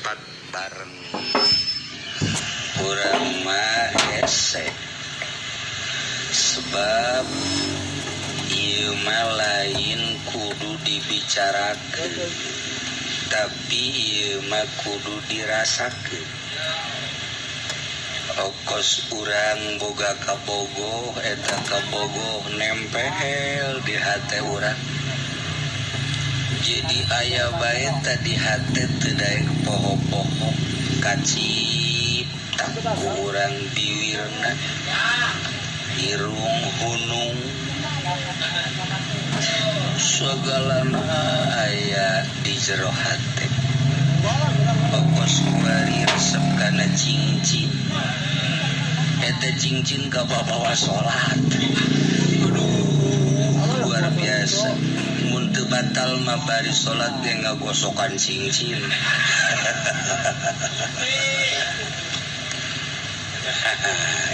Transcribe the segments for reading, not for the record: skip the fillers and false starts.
Lepat bareng urang mah hese, sebab ieu mah lain kudu dibicarakeun, tapi ieu mah kudu dirasakeun. Okos urang boga kabogoh, eta kabogoh nempel di hate urang, jadi aya bae tadi hate teu daek poho-poho, kacipta ku urang biwirna, irung hunung, sagalana aya di jero hate. Okos kuari resep kana cincin, eta cincin kabawa salat. Aduh, luar biasa, mun teu batal mah bari salat ge ngagosokan cincin.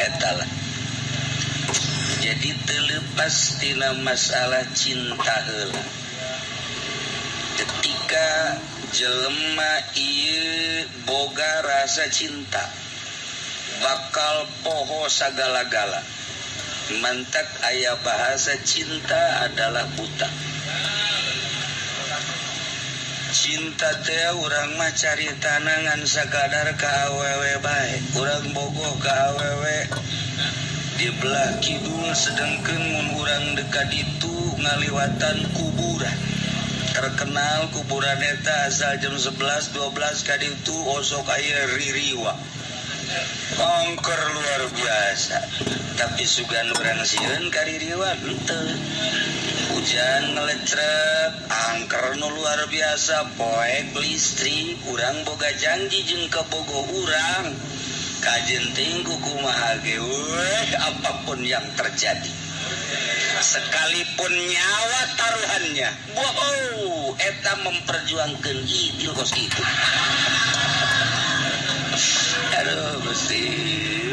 Eta lah, jadi terlepas tina masalah cinta heula, ketika jelema ieu boga rasa cinta bakal poho sagala-gala. Mantak aya bahasa cinta adalah buta. Cinta teh urang mah cari tanangan sakadar ka awewe bae, urang bogoh ka awewe di belah kidul, sedengkeun mun urang dekat itu ngaliwatan kuburan terkenal. Kuburan eta asal jam 11 12 ka ditu osok aya ririwa angker luar biasa, tapi sugan urang sieun ka ririwa henteu. Hujan ngelecrek, angker nu luar biasa, poek listrik. Urang boga janji jeung kabogoh urang, kajen teuing kumaha ge weh, apapun yang terjadi, sekalipun nyawa taruhannya. Wow, eta memperjuangkan idil kos itu. Aduh Gusti,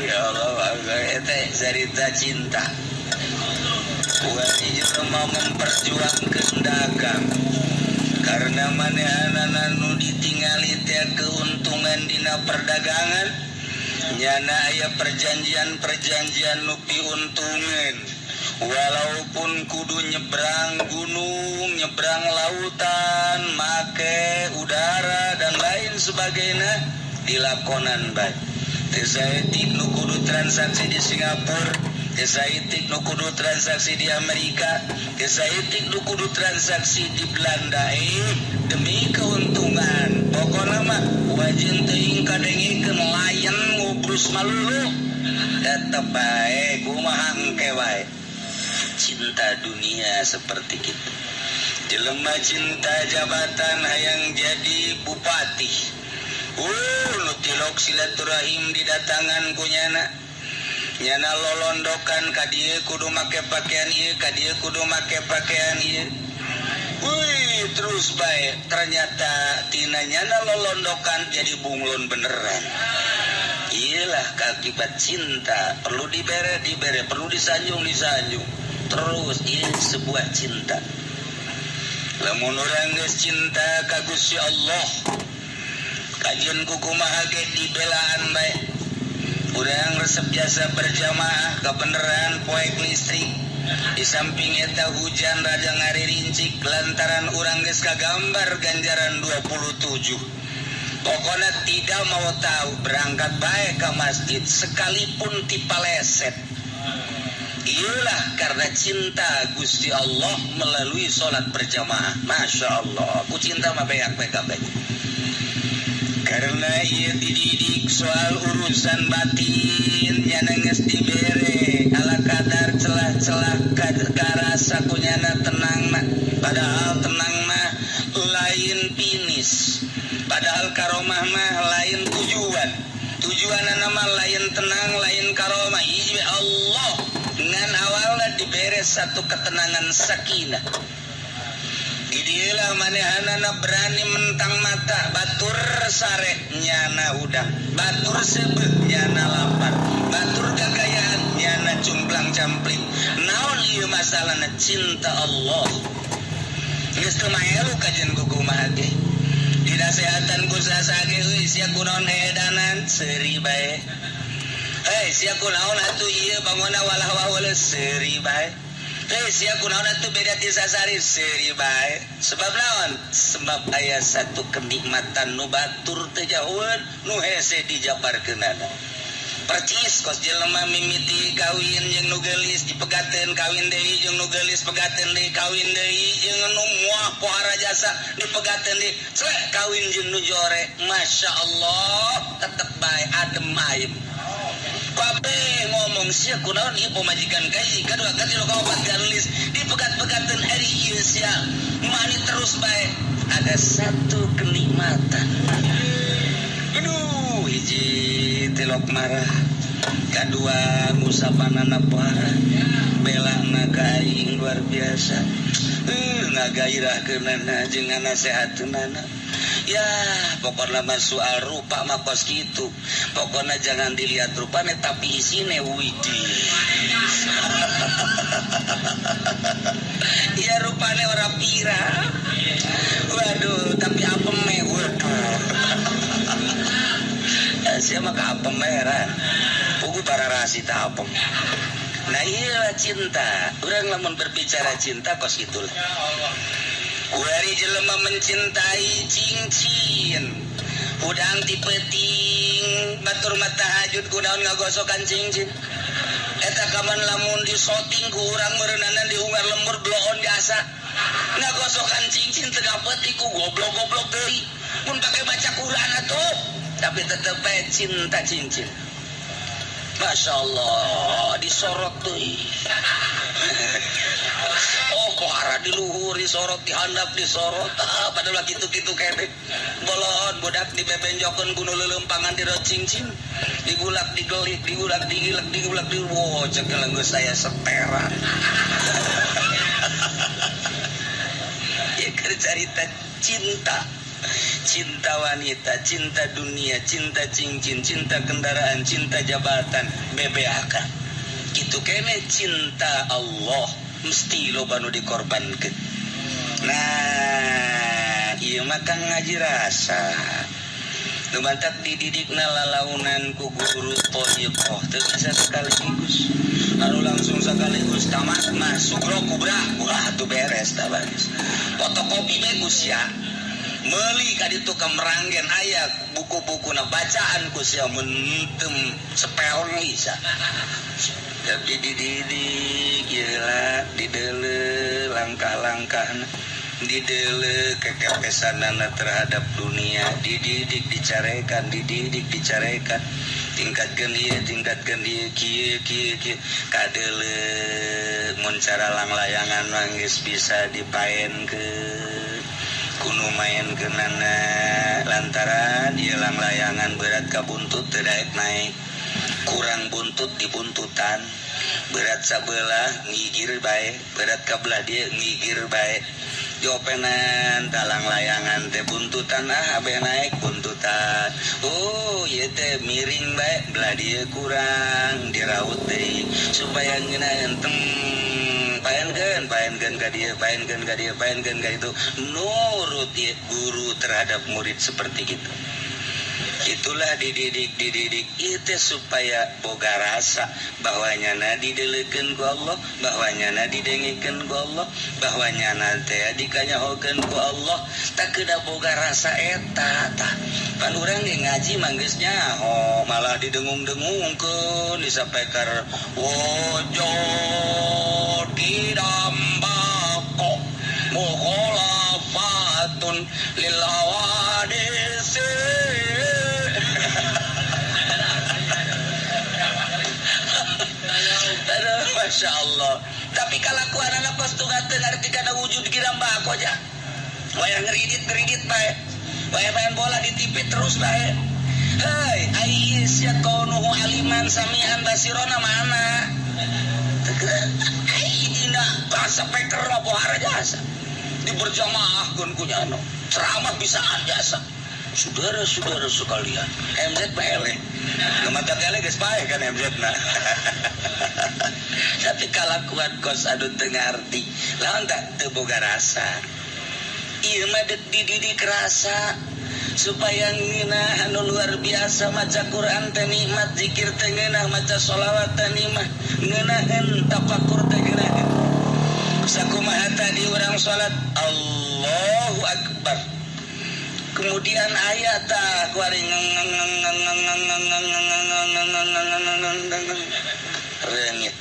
ya Allah, eta cerita cinta. Wali mau memperjuangkan dagang karena manehanana nu ditingali teh keuntungan dina perdagangan. Nyana aya perjanjian-perjanjian nu piuntungeun, walaupun kudu nyebrang gunung, nyebrang lautan, make udara dan lain sebagainya, dilakonan bae. Teu saeutik nu kudu transaksi di Singapura, teu saeutik nu kudu transaksi di Amerika, teu saeutik nu kudu transaksi di Belanda, demi keuntungan. Pokokna mah wajin teuing kadengikeun layan ngubrus malulu, tetep bae kumaha engke wae. Cinta dunia seperti itu. Jelema cinta jabatan, hayang jadi bupati, nu tilok silaturahim didatangan ku nyana, nyana lolondokan ka dieu kudu make pakaian ieu, ka dieu kudu make pakaian ieu. Wih, terus bae. Ternyata tina nyana lolondokan jadi bunglon beneran. Iyalah akibat cinta, perlu dibere dibere, perlu disanjung disanjung terus. Ini sebuah cinta. Lamun urang geus cinta ka Gusti Allah, kajian kumaha ge dibelaan bae. Urang resep jasa berjamaah, kebenaran poek listrik, di samping eta hujan raja ngarincik, lantaran urang geus kagambar ganjaran 27, pokoknya tidak mau tahu, berangkat bae ke masjid sekalipun tipaleset. Iyalah karena cinta Gusti Allah melalui sholat berjamaah. Masya Allah, aku cinta mah beak beak. Karena ia dididik soal urusan batin, nyana geus dibere ala kadar celah-celah karasa kunyana tenang mah. Padahal tenang mah lain finish, padahal karomah mah lain tujuan. Tujuan nama lain tenang, lain karomah. Hiji Allah ngan awalnya dibere satu ketenangan sakinah. Idilah manehanana berani mentang mata, batur sare nyana udang, batur sebet nyana lapar, batur gagayaan nyana cumplang campling. Naon ieu masalahna? Cinta Allah. Geus teu maelu kajen kumaha ge, dinasehatan ku saha ge euy. sia kunaon edanan seuri bae. Hei sia kunaon atuh ieu bangona walah waheula seuri bae. Hei sia kunaon atuh beda ti sasari seuri bae. Sebab naon? Sebab aya satu kenikmatan nu batur teu jauheun nu hese dijabarkeunana. Percis kos jelema mimiti kawin jeung nu geulis dipegateun kawin deui jeung nu geulis pegateun deui kawin deui jeung nu muah pohara jasa dipegateun deui cek kawin jeung nu jore. Masya Allah tetep bae adem ayem. Kabeh ngomong sia kunaon ieu pamajikan ka hiji kadua katilu kaopat geulis dipegat-pegateun ari ieu sia mani terus bae. Ada satu kenikmatan. Aduh hiji tilok marah kadua ngusapanana pohara belana ka aing luar biasa ngagairahkeunana jeung nganasehateunana. Ya pokokna mah soal rupa mah kos kitu, pokokna jangan dilihat rupane tapi isine widih. Ya rupane ora pira, waduh tapi apeme waduh. Sia mah ka apem merah pugu pararasi ta apem. Nah iyalah cinta, urang lamun berbicara cinta kos gitulah. Kuari jelema mencintai cincin hudang ti peuting batur mah tahajud kunaon ngagosokan cincin. Eta kaman lamun disoting ku urang meureunana diungar lembur bloon jasa ngagosokan cincin teu gapeuting ku goblok-goblok deui mun pake baca Quran atuh tapi tetep bae cinta cincin. Masya Allah disorot deui. Oh pohara di luhur disorot dihandap disorot ah, padahal kitu-kitu kene bolon budak dibebenjokeun ku nu leuleumpangan diro cincin digulak digelik digulak digilek digulak di wo cek geus saya seteran. Ya keur carita cinta, cinta wanita, cinta dunia, cinta cincin, cinta kendaraan, cinta jabatan, BBHK. Gitu kene cinta Allah mesti loba nu dikorbankeun. Nah, ieu mah kang ngaji rasa. Nu mantak dididikna lalaunan ku guru thoriqoh teu bisa sekaligus. Lalu langsung sekaligus tamat mah sugro kubra, wah tuh beres tah bagus. Fotokopi bae ku sia. Meuli ka ditu ka Meranggen aya buku-bukuna bacaan ku sia mentem sepel bisa. Tapi dididik gila didele langkah-langkahna didele kekepesanana terhadap dunia dididik dicarekan dididik dicarekan tingkatkeun ieu tingkatkeun ieu kieu kieu kieu kadele mun cara langlayangan mah geus bisa dipaenkeun kuno main kenana lantaran dia langlayangan berat ka buntut teu daek naik kurang buntut di buntutan berat sabelah ngigir bae berat ka belah dia ngigir bae diopenan talang layangan teh buntutan ah abeh naik buntutan oh ieu teh miring bae belah dia kurang diraut deui supaya ngeunah enteng paenkeun paenkeun ka dieu paenkeun ka dieu paenkeun ka itu nurut ieu guru terhadap murid seperti itu. Itulah dididik dididik itu supaya boga rasa bahwa nyana didelekeun ku Allah, bahwa nyana didengikeun ku Allah, bahwa nyana teh dikanyahokeun ku Allah. Tak kedah boga rasa eta tah. Pan urang ge ngaji mah geus nyaho, malah didengung-dengungkeun disapekar wujud kidambako mukhalafatun lil hawadisi. Masya Allah. Tapi kalakuan anak kos tuh teu ngarti kana wujud kidambako aja. Wayah ngeridit-ngeridit bae. Wayah main bola di TV terus bae. Hei, ai sia kaunuhu aliman samian basirona mana? Ai dina bahasa peker pohara jasa. Di berjamaah gun kunyano. Ceramah bisaan jasa. Saudara-saudara sekalian, MZ bae. Mata kali geus pae kan MZ na. Tapi kalakuan kos anu teu ngarti. Lamun tak teu boga rasa. Ieu mah deuk dididik rasa. Supaya ngeunah anu luar biasa maca Quran teh nikmat, zikir teh ngeunah, maca sholawat teh nikmat, ngeunaheun tafakur teh ngeunaheun. Sakumaha tadi urang salat Allahu Akbar. Kemudian ayat tah kuari reungit.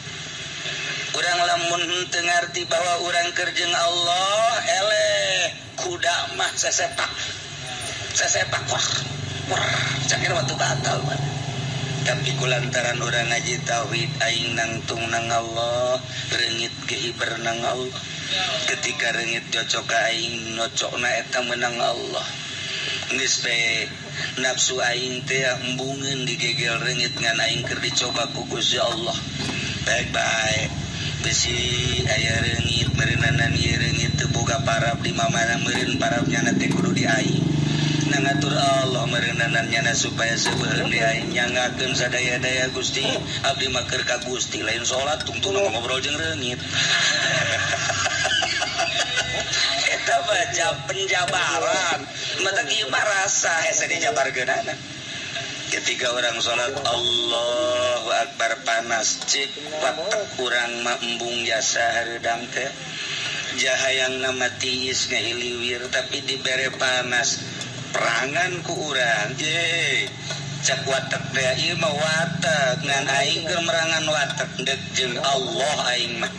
Urang lamun teu ngarti bahwa urang keur jeung Allah, eleh kuda mah sesepak. Sesepak wah, wah, cakir waktu batal mah. Tapi kulantaran urang ngaji tauhid aing nangtung nang Allah, reungit ge hiber nang Allah. Ketika reungit cocok ka aing nocokna eta menang Allah. Geus bae nafsu aing teh embungeun digegel reungit ngan aing keur dicoba ku Gusti Allah. Baik-baik besi aya reungit meureunana ieu reungit teu boga parab di mamana meureun parab nyana teh kudu di aing. Ngatur Allah meureunanan nyana supaya seubeuheun di aing nyangakeun sadaya-daya Gusti abdi mah keur ka Gusti lain salat tungtungna ngobrol jeung reungit. Eta baca penjabaran mata kieu mah rasa hese dijabarkeunana. Ketika orang salat Allahu Akbar panas cik watek urang mah embung jasa hareudang teh jahayang nama tiis ngahiliwir tapi dibere panas perangan ku urang ye cak watek teh ieu mah watek ngan aing keur merangan watek deuk jeung Allah aing mah.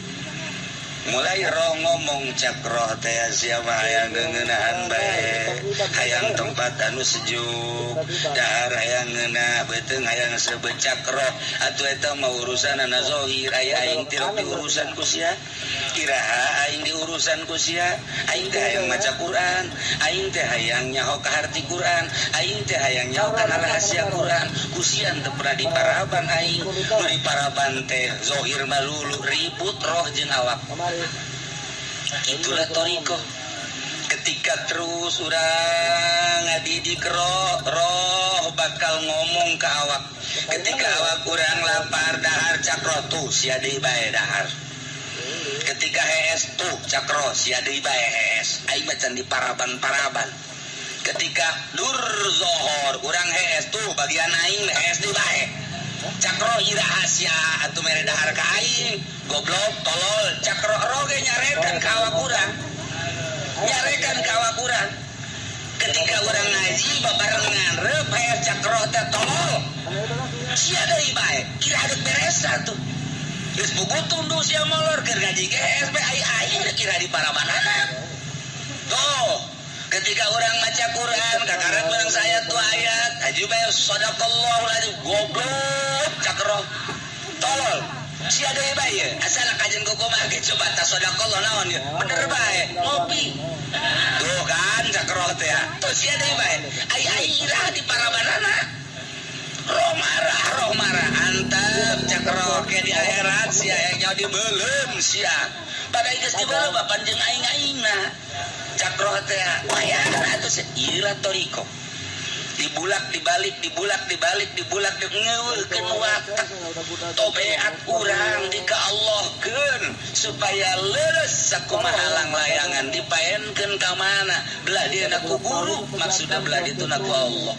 Mulai roh ngomong cak roh teh sia mah hayang ngeunahan bae, hayang tempat anu sejuk, dahar hayang ngeunah beuteung hayang sebecak roh atuh eta mah urusanana zahir aya aing tirok diurusan ku sia. Iraha aing diurusan ku sia, aing teh hayang maca Quran, aing teh hayang nyaho ka harti Quran, aing teh hayang nyaho kana rahasia Quran. Ku sia teu pernah diparaban aing, nu diparaban teh zahir mah lulu ribut roh jeung awak. Itulah thoriqoh. Ketika terus urang ngadidik roh, roh bakal ngomong ke awak. Ketika awak urang lapar dahar cak roh tuh sia deui bae dahar. Ketika hees tuh cak roh sia deui bae hees. Aing mah can diparaban-paraban. Ketika dur zohor urang hees tuh bagian aing hees deui bae. Cak roh ieu rahasia atuh mere dahar ka aing. Goblok tolol cak roh roh ge nyarekan ka awak urang. Nyarekan ka awak urang. Ketika urang ngaji babarengan reup hees cak roh teh tolol. Sia deui bae, kira deuk beres atuh. Geus buku tunduh sia molor keur ngaji ge hees bae ai aing kira di parabanana. Tuh, ketika orang maca Quran kakaran bareng saya tuh ayat haji bae sadaqallahul azim goblok cak roh tolol. Sia deui bae asal kajen kumaha ge coba ta sadaqallah naon ye bener bae ngopi. Tuh kan cak roh teh tuh sia deui bae ai ai iraha di parabanana. Roh marah antep cak roh ke di akhirat sia yang nyawa dibeuleum sia pada geus dibeuleum bapan jeung aing-aingna cak roh teh wayahna atuh ieu thoriqoh dibulak dibalik dibulak dibalik dibulak ngeuweuhkeun watek tobeat urang di ka Allahkeun supaya leuleus sakumaha langlayangan dipaenkeun ka mana belah dieuna ku guru maksudna belah dituna ku Allah.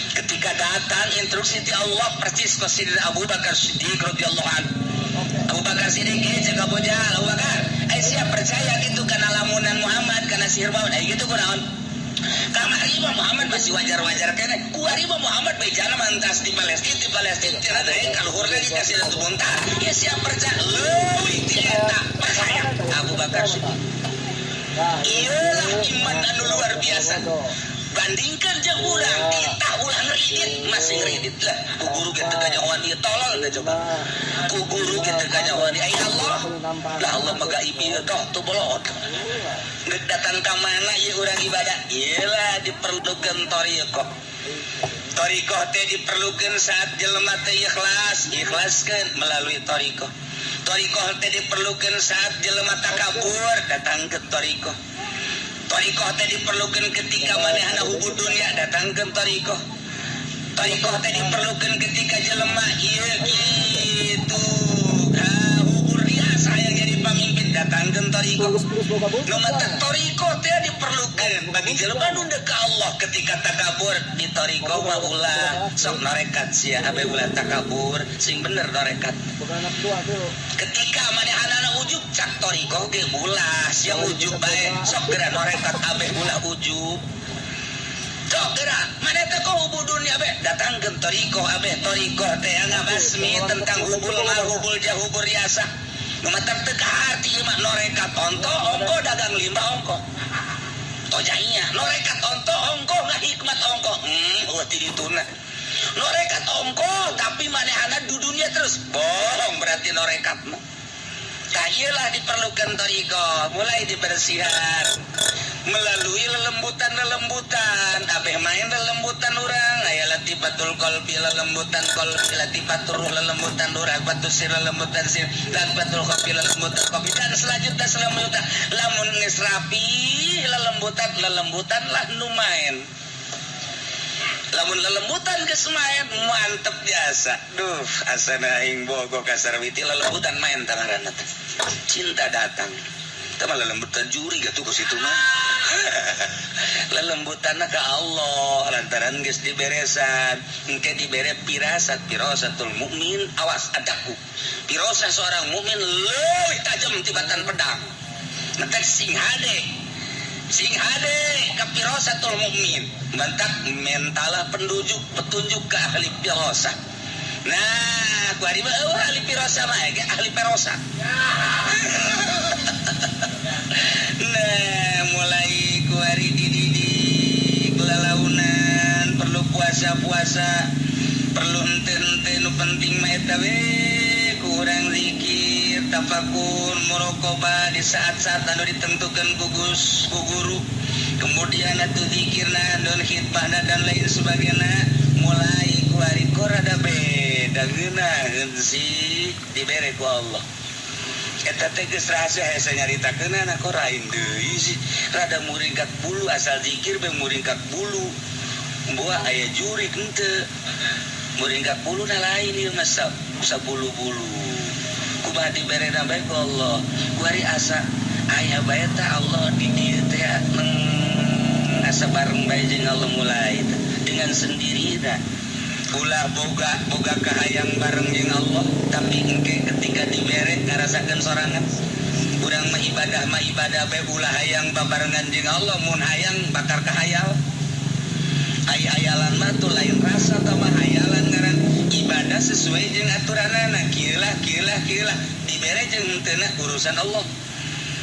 Ketika datang instruksi ti Allah persis ka Sidina Abu Bakar Siddiq radhiyallahu anhu. Abu Bakar Siddiq cek Abu Jahal, Abu Bakar, ai sia percaya kitu kana lamunan Muhammad kana sihir maut ai kitu kunaon? Kamari mah Muhammad masih wajar-wajar keneh. Kuari mah Muhammad bejana mantas di Palestina, di Palestina cenah deui kaluhur lagi ka Sidratul Muntaha. Ya sia percaya leuwih ti eta percaya Abu Bakar Siddiq. Iyalah iman anu luar biasa. Bandingkan jeung urang, kita ulah ngeridit, masih ngeridit lah. Ku guru ge teu kanyahoan ieu tolol teh coba. Ku guru ge teu kanyahoan ieu ai Allah. Lah Allah mah gaib ieu toh teu bolot. Geuk datang ka mana ieu urang ibadah? Iyalah diperlukeun thoriqoh. Thoriqoh teh diperlukeun saat jelema teh ikhlas, ikhlaskeun melalui thoriqoh. Thoriqoh teh diperlukeun saat jelema takabur, datang ke thoriqoh. Thoriqoh teh diperlukeun ketika manehna hubud dunya, datang ke thoriqoh. Thoriqoh teh diperlukeun ketika jelema ieu kitu. Hubur riasa yang jadi pamimpin, datangkeun thoriqoh. Geus geus boga Nu buntut matak lah. Thoriqoh teh diperlukan bagi jelema nu deuk ka Allah. Ketika takabur di thoriqoh mah ulah sok norekat sia, abe ulah takabur, sing bener norekat. Boga anak dua tuh. Ketika manehanana ujub, cak thoriqoh ge ulah sia ujub bae, sok geura norekat, abe ulah ujub, sok geura maneh teh kok hubbud dunya be, datangkeun thoriqoh, abe thoriqoh teh ngabasmi tentang hubbul mal, hubbul jah, hubbur riasah. Nu matak teu kaharti ieu mah. Norekat onto ongko, dagang limbah ongko, tojainya norekat onto ongko, ngahikmat ongko, oh ti dituna norekat ongko, tapi manehana di dunia terus, bohong berarti norekat mah. Tah, ieulah diperlukan thoriqoh, mulai dibersihan melalui lelembutan-lelembutan, abeh main lelembutan urang aya latifatul qalbi, lelembutan qalbi, latifatul ruh, lelembutan ruh, latifatul sir, lelembutan sir, latifatul khafi, lelembutan khafi, dan selanjutnya selanjutnya. Lamun geus rapi lelembutan, lelembutan lah nu main. Lamun lelembutan geus main, mantep biasa. Duh, asana aing bogo ka Sarwiti, lelembutan main tangaranna teh cinta datang. Teh mah lelembutan juri gatuh ku situ mah. Lelembutanna ka Allah lantaran geus diberesan, engke dibere pirasat. Pirasatul mukmin, awas adaku, pirasat seorang mukmin leuwih tajam tibatan pedang. Ngetek sing hade, sing hade ka pirasatul mukmin. Mantak mentalah pendujuk petunjuk ke ahli pirasat. Nah, ku ari mah eueuh ahli pirasat mah ge ahli perosa. Nah, mulai ku ari dididik lalaunan, perlu puasa-puasa, perlu henteu-henteu, nu penting mah eta we kurang zikir, tafakur, muraqabah di saat-saat anu ditentukan ku Gus, ku guru. Kemudian atuh zikirna dan khidmahna dan lain sebagainya. Mulai ku ari kok rada beda ngeunaheun sih, dibere ku Allah. Eta teh geus rahasia hese nyaritakeunana, kok rain deui sih, rada muringkak bulu, asal zikir be muringkak bulu. Buah aya jurik henteu muringkak bulu na lain ieu mah sabulu-bulu. Kumaha diberena bae ku Allah. Ku ari asa aya bae tah Allah di dieu teh, asa bareng bae jeung Allah. Mulai teh dengan sendiri dah ulah boga boga kahayang bareng jeung Allah, tapi engke ketika dibere ngarasakeun sorangan. Urang mah ibadah bae, ulah hayang babarengan jeung Allah. Mun hayang bakar kahayal, ai hayalan mah tuh lain rasa tah mah, hayalan ngaran. Ibadah sesuai jeung aturanana, kieu lah, kieu lah, kieu lah, dibere jeung henteu urusan Allah.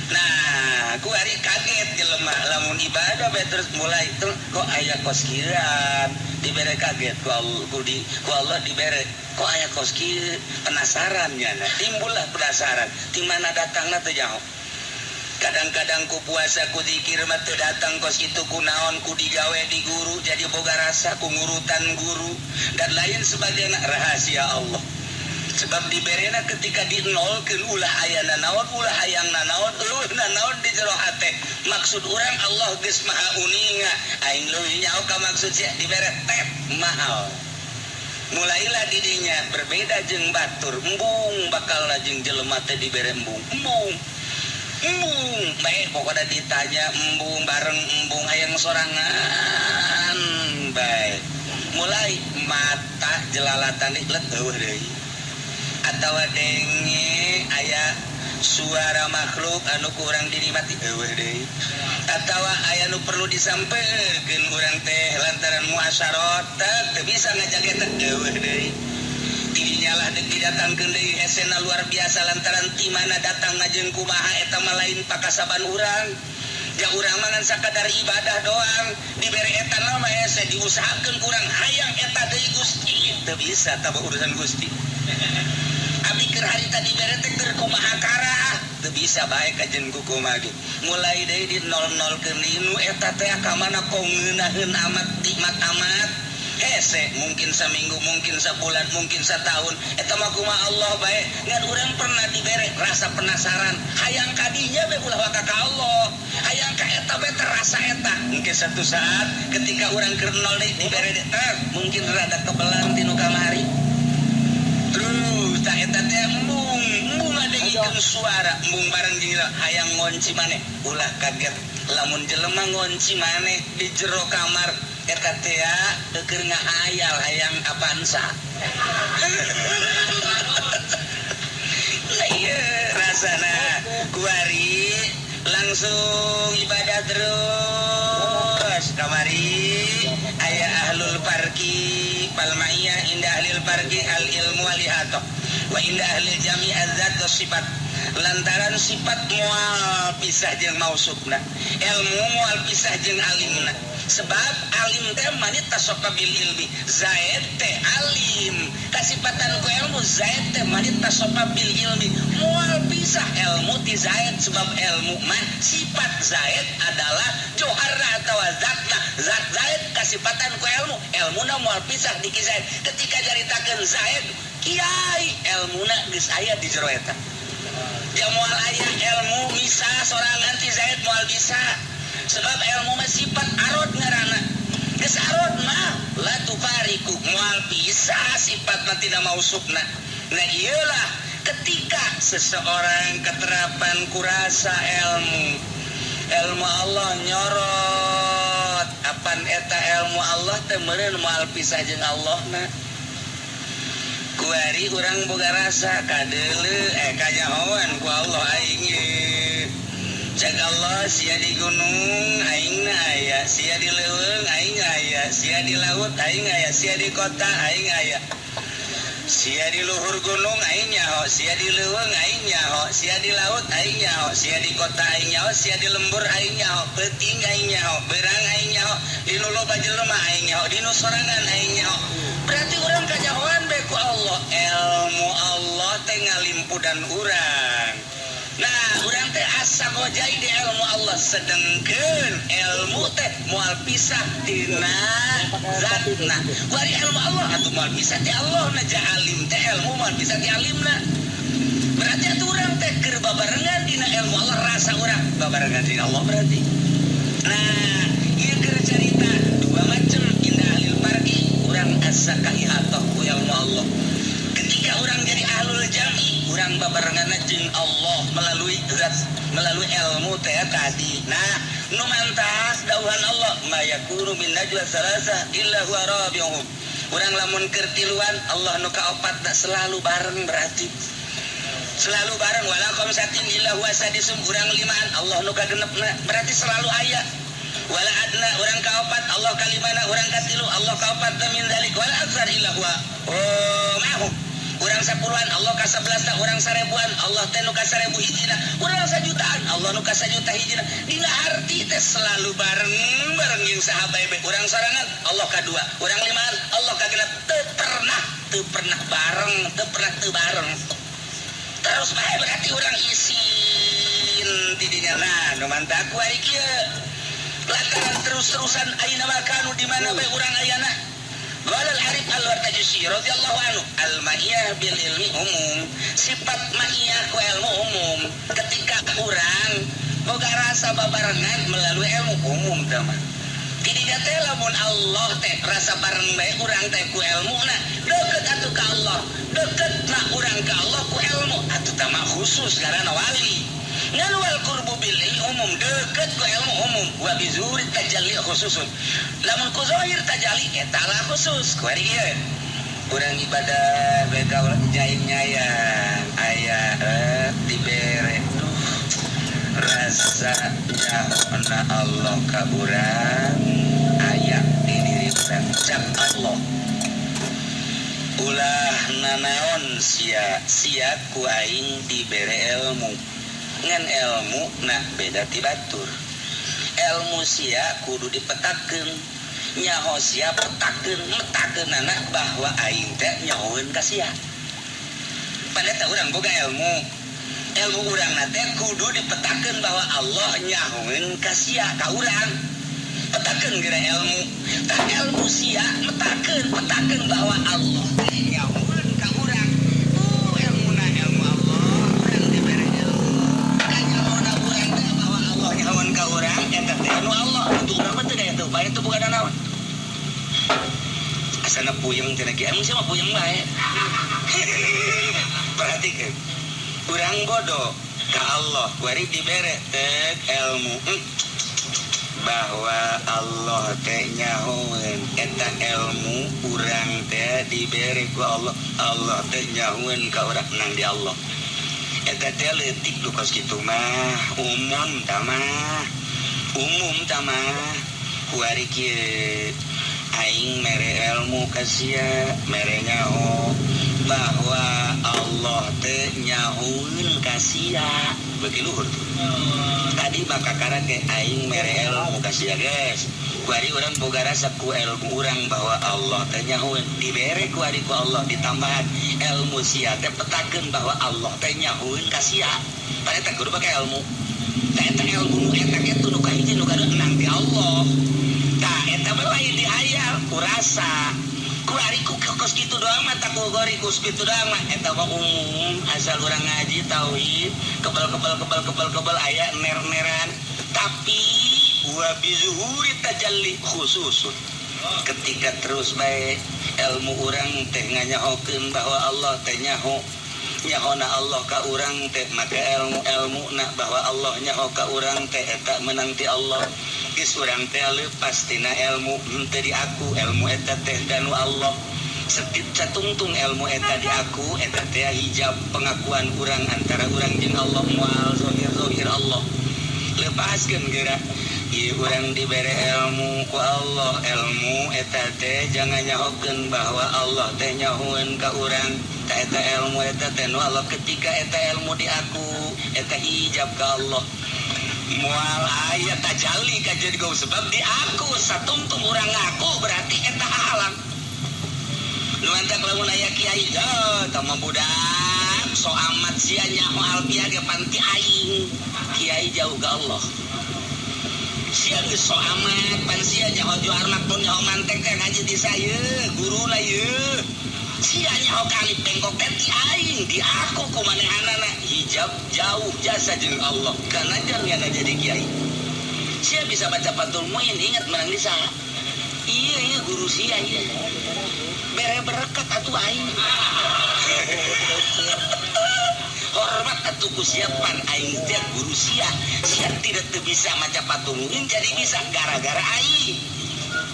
Nah, ku ari kaget jelema lamun ibadah bae terus mulai tuh kok aya kos kieuan, dibere kaget ku Allah, ku Allah dibere kok aya kos kieu, penasaran nya. Nah, timbullah penasaran di mana datangna teu jauh. Kadang-kadang ku puasa, ku zikir mah teu datang kos kitu, ku naon, ku digawe di guru jadi boga rasa, ku ngurutan guru dan lain sebagainya. Rahasia Allah, sebab diberena ketika di nolkeun, ulah aya nanaon, ulah hayang nanaon, eueuh nanaon di jero hate. Maksud urang Allah geus maha uninga, aing leuwih nyaho ka maksud sia, dibere tep mahal. Mulailah didinya berbeda jeung batur, embung bakal jeung jelema teh dibere embung, embung, embung bae pokoknya. Ditanya embung, bareng embung, hayang sorangan bae. Mulai mata jelalatan let eueuh deui, atawa denge aya suara makhluk anu kurang dinikmati, eueuh deui, atawa aya nu perlu disampaikan urang teh lantaran muasyarot teu bisa ngajak eta, eueuh deui. Tidinya lah deuk didatangkeun deui hesena luar biasa, lantaran ti mana datang jeung kumaha eta mah lain pakasaban urang. Ja urang mah ngan sakadar ibadah doang. Dibere eta mah hese, diusahakeun kurang hayang eta deui Gusti, teu bisa tah urusan Gusti. Abi keur harita dibere teh keur kumaha karah teu bisa bae kajen ku kumaha ge. Mulai deui di 00 keun nu eta teh ka mana kok ngeunaheun amat, nikmat amat, hese. Mungkin seminggu, mungkin sebulan, mungkin setahun, eta mah kumaha Allah bae. Ngan urang pernah dibere rasa penasaran hayang kadinya bae, ulah waka ka Allah, hayang ka eta bae, terasa eta. Mungkin satu saat ketika urang keur nol deui dibere teh, mungkin rada kebelan tinu kamari terus. Tah, eta teh embung, embung ada. Ngadengekeun suara embung bareng jeung hayang ngonci maneh. Ulah kaget lamun jelema ngonci maneh di jero kamar eta teh keur ngahayal hayang Avanza. Nah ieu rasana kuari langsung ibadah terus kamari aya ahlul parki palmaiyah inda ahlil parki al ilmu wal ihatoh wa inda ahlil jami azzat sifat lantaran sifat moal pisah jeung mausufna ilmu moal pisah jeung alimna sebab alim teh manit tasofa bil ilmi zaid teh alim kasipatan ku ilmu zaid teh manit tasofa bil ilmi moal pisah ilmu ti zaid sebab ilmu mah sifat zaid adalah joharna atawa zatna zat zaid kasipatan ku ilmu ilmuna moal pisah di ki zaid ketika caritakeun zaid kiai ilmuna geus aya di jero eta ja moal aya ilmu misah sorangan ti zaid moal bisa sebab ilmu mah sifat arod ngaranna geus arod mah la tufariku moal pisah sifat mah tidak mausufna. Nah iyalah ketika seseorang keterapan kurasa ilmu ilmu Allah nyorot apan eta ilmu Allah teh meureun moal pisah jeung Allahna kuari urang boga rasa kadeuleu kanyahoan ku Allah aing ye. Cek Allah sia di gunung aing aya, sia di leuweung aing aya, sia di laut aing aya, sia di kota aing aya. Sia di luhur gunung aing nyaho, sia di leuweung aing nyaho, sia di laut aing nyaho, sia di kota aing nyaho, sia di lembur aing nyaho, peuting aing nyaho, beurang aing nyaho, di nu loba jelema aing nyaho, di nu sorangan aing nyaho. Berarti urang kanyahoan bae ku Allah. Ilmu Allah teh ngalimpudan urang. Nah, urang teh asa ngojai di ilmu Allah sedengkeun ilmu teh moal pisah tina zatna. Kuari ilmu Allah atuh moal pisah ti Allah na ja alim teh ilmu moal pisah ti alimna. Berarti atuh urang teh keur babarengan dina ilmu Allah rasa urang babarengan dina Allah berarti. Nah, ieu keur carita dua macam inda ahlil parki urang asa kaihatoh ku ilmu Allah. Ketika urang jadi ahlul jami urang babarengan jeung Allah melalui zat melalui ilmu teh tadi. Nah, nu mantas dawuhan Allah ma yakunu min najwa salasa illa huwa rabi'uhum. Urang lamun keur tiluan Allah nu kaopatna selalu bareng berarti. Selalu bareng wala khamsatin illa huwa sadisum urang limaan Allah nu kagenepna berarti selalu aya. Wala adna urang kaopat Allah kalimana urang katilu Allah kaopat min dzalik wala aktsar illa huwa oh mahum. Urang 10-an Allah ka 11 urang 1000-an Allah teh nu ka 1000 hijina urang 1 jutaan Allah nu ka 1 juta hijina dina arti teh selalu bareng bareng jeung saha bae urang sorangan Allah kadua urang limaan Allah ka genep teu pernah bareng teu pernah teu bareng terus bae berarti urang isin ti dinya. Nah nu mantak ku ari kieu lantaran terus-terusan ayeuna mah kanu di mana bae urang ayana. Qala al-Arif al-Wartajusi radhiyallahu anhu al-ma'iyah bil ilmi umum sifat ma'iyah ku ilmu umum ketika urang boga rasa babarengan melalui ilmu umum teh mah tidinya teh lamun Allah teh rasa bareng bae urang teh ku ilmuna deket atuh ka Allah deket na urang ka Allah ku ilmu atuh tah mah khusus karena wali ngan wal qurbu bil umum deket ku ilmu umum wa bizuri tajalli khususun lamun ku zahir tajalli eta lah khusus ku ari ieu urang ibadah bae ka urang nyaing-nyayang aya dibere duh rasa nyahona Allah ka urang aya di diri urang cak Allah ulah nanaon sia sia ku aing dibere ilmu ngan ilmu na beda ti batur ilmu sia kudu dipetakeun nyaho sia petakeun metakeun anak bahwa aing teh nyahoeun ka sia pada teh urang boga ilmu ilmu urang na teh kudu dipetakeun bahwa Allah nyahoeun ka sia ka urang petakeun geura ilmu tah ilmu sia metakeun petakeun bahwa Allah teh nyahoeun ka urang ilmuna ilmu Allah urang dibere ilmu kanyahona urang teh bahwa Allah nyahoeun ka urang eta teh anu Allah untuk urang mah teu daya teu upaya teu boga nanaon asana puyeng cenah kieu emang sia mah puyeng bae. Perhatikan Urang bodoh ka Allah kuari dibere teh ilmu, bahwa Allah teh nyahoeun. Eta ilmu urang teh dibere ku Allah, Allah teh nyahoeun ka urang nang di Allah. Eta teh leutik lu kos kitu mah, umum tah mah, umum tah mah. Kuari kieu, aing mere ilmu ka sia, mere nyaho bahwa Allah teh nyahoeun ka sia, bagi luhur tuh. Tadi maka kakara ke aing mere ilmu ka sia, guys. Kuari urang boga rasa ku ilmu urang bahwa Allah teh nyahoeun, dibere kuari ku Allah ditambahan ilmu sia teh petakeun bahwa Allah teh nyahoeun ka sia. Tah, eta kudu pake ilmu. Tah, eta ilmu nu eta ge nu kahiji, nu kadua nang ti Allah. Tah, eta mah lain dihayal, ku rasa. Kuari ku kos kitu doang mah tak gori, ku kitu doang mah eta mah umum. Asal urang ngaji tauhid kebal kebal kebal kebal kebal, aya ner-neran. Tapi wa bizuhuri tajalli khususun, ketika terus baik ilmu urang teh nganyahokeun bahwa Allah teh nyaho, nyahona Allah ka urang teh, maka ilmu ilmu na bahwa Allah nyaho ka urang teh eta menang ti Allah. Geus urang teh lepas tina ilmu henteu di aku, ilmu eta teh danu Allah. Setip catungtung ilmu eta di aku, eta teh hijab pengakuan urang antara urang jeung Allah, moal zohir zohir Allah. Lepaskeun geura. Ieu urang dibere ilmu ku Allah, ilmu eta teh jangan nyahokeun bahwa Allah teh nyahoeun ka urang. Ta eta ilmu eta teh nu Allah. Ketika eta ilmu di aku, eta hijab ka Allah, moal aya tajalli ka jadi gau, sebab di aku satungtung urang ngaku berarti eta halang. Nu mantak lamun aya kiai, oh tah mah budak so amat sia, nyaho alfiah ge pan ti aing. Kiai jauh ke Allah. Sia geus so amat, pan sia nyaho johar maktun, nyaho mantek teh ngaji di saya, guruna ieu. Sia nyaho kalip bengkok teh ti aing. Di aku ku manehanana hijab jauh jasa jeung Allah karena jangan jadi kiai. Sia bisa baca Fathul Muin, ingat menang di saha? Iya, guru sia. Iya, bere berkat atuh aing, hormat atuh ku siapan aing teh guru sia. Sia tidak teu bisa maca Fathul Muin jadi bisa gara-gara aing.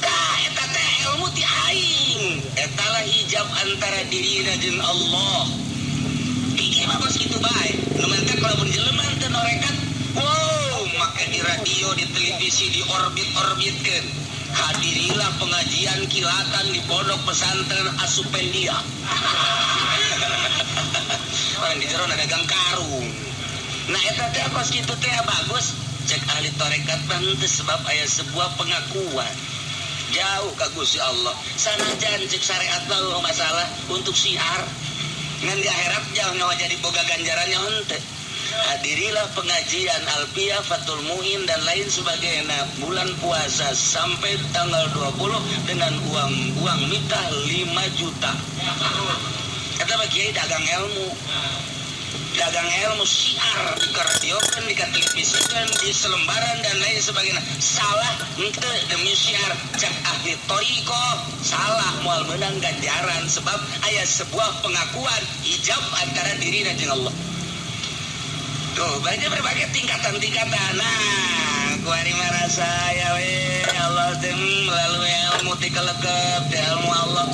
Tah, eta teh ilmu ti aing, eta lah hijab antara dirina jeung Allah. Pikir mah kos kitu bae. Nu mantak lamun jelema teu norekat, wow, make di radio, di televisi, di orbit-orbitkeun, hadirilah pengajian kilatan di pondok pesantren Asupendia. Orang di jero dagang karung. Nah, eta teh kos kitu teh bagus cek ahli tarekat mah henteu, sebab aya sebuah pengakuan jauh ka Gusti Allah. Sanajan cek syariat mah masalah untuk siar, ngan di akhirat jauh nyawa jadi boga ganjarannya henteu. Hadirilah pengajian Alfiah, Fathul Muin, dan lain sebagainya bulan puasa sampai tanggal 20 dengan uang uang mitah 5 juta. Kata Pak Kiai dagang ilmu, dagang ilmu siar di radio kan, di televisi kan, di selembaran dan lain sebagainya. Salah ente demi siar? Cek ahli thoriqoh salah, moal menang ganjaran, sebab aya sebuah pengakuan hijab antara diri dan Allah. Tuh, banyak berbagai tingkatan-tingkatan. Nah, kuari marasa ya we Allah teh melalui ilmu ti kelekep teh ilmu Allah.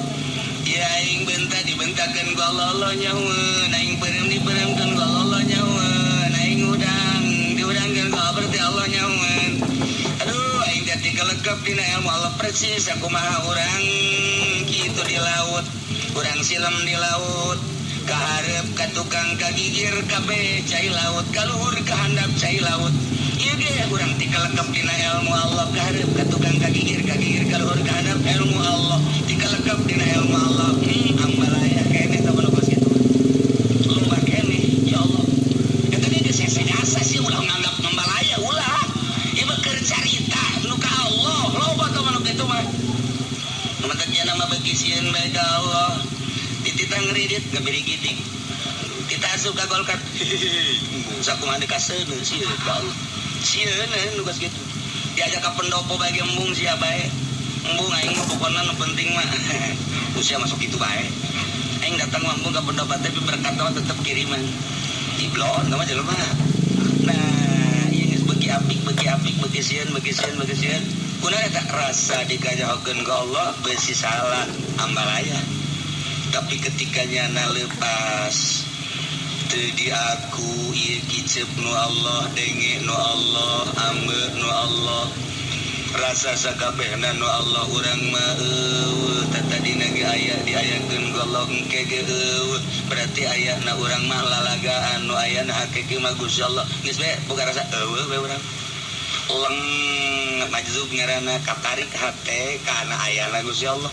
Ya, aing benta dibentakeun ku Allah, Allah nyahoeun. Aing peureum dipeureumkeun ku Allah, Allah nyahoeun. Aing udang diudangkeun ku Allah, berarti Allah nyahoeun. Aduh, aing teh tikelekep dina ilmu Allah persis sakumaha urang kitu di laut. Urang silem di laut, kaharep ka tukang kagigir kabeh cai laut, kaluhur kahandap cai laut. Ieu ge urang tikalekep dina ilmu Allah, kaharep ka tukang kagigir kagigir, kaluhur kahandap ilmu Allah, tikalekep dina ilmu Allah. Ambalaya keneh tah nu kos kitu, loba keneh. Ya Allah, eta ge geus hese asa sih. Ulah nganggap ngambalaya, ulah. Ieu mah keur carita nu ka Allah. Loba tah nu kitu mah. Nu matak nama bagi sieun bae ka Allah, dititah ngridit ngabirigiting, kita asup ka Golkar sakumaha dikaseuneu, sieun ka Allah, sieun nu kos kitu. Diajak ka pendopo bae ge embung sia bae, embung aing mah. Pokona nu penting mah usia masuk itu bae. Aing datang mah embung ka pendopo, tapi berkat mah tetep kiriman. Iblon nama jelema. Nah, ieu geus beuki apik, beuki apik, beuki sieun, beuki sieun, beuki sieun. Kunaon eta rasa dikanyahokeun ku Allah beusi salah ambalaya. Tapi ketika nyana lepas teu diaku ieu kicep nu Allah, denge nu Allah, ambe nu Allah, rasa sakabehna nu Allah, urang mah eueuh. Tadina ge aya diayakeun ku Allah, engke ge eueuh. Berarti ayana urang mah lalagaan, nu ayana hakiki mah Gusti Allah. Geus we boga rasa eueuh we urang leng. Majzub ngaranna, katarik hate kana ayana Gusti Allah.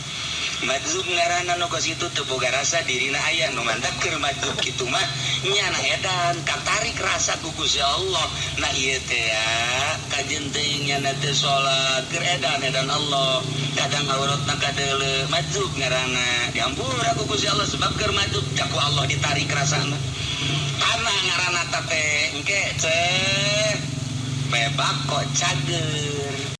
Majzub ngaranna nu kos kitu, teu boga rasa dirina aya. Nu mantak keur majzub kitu mah nyana edan, katarik rasa ku Gusti Allah. Nah, ieu teh ya kajen teuing nyana teu salat keur edan edan Allah, kadang auratna kadeuleu. Majzub ngaranna, diampura ku Gusti Allah sebab keur majzub ku Allah ditarik rasana. Tanah ngaranna teh engke ceh bebak kok cager.